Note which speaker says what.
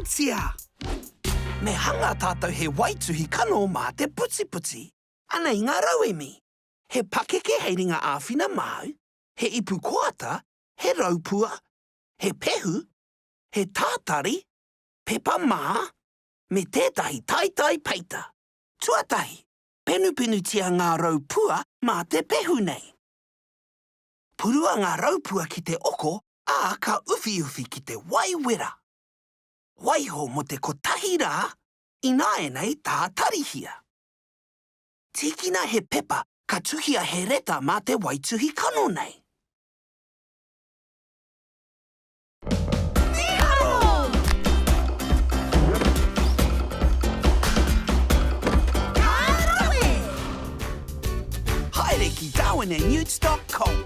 Speaker 1: Atia! Me hanga tātou he waituhi kano mā te putiputi. Anei ngā rauemi. He pakeke hei ringa āwhina māu, he ipu koata, he raupua, he pehu, he tātari, pepa mā, me tētahi taitai peita. Tuatahi, penupenutia ngā raupua mā te pehu nei. Purua ngā raupua ki te oko, ā, ka uwhiuwhi ki te wai wera. Waiho mō te kotahi rā, ināianei tātarihia. Tīkina he pepa ka tuhia he reta mā te waituhi kano nei.
Speaker 2: Mīharo! Ka rawe!
Speaker 1: Haere ki darwinandnewts dot com.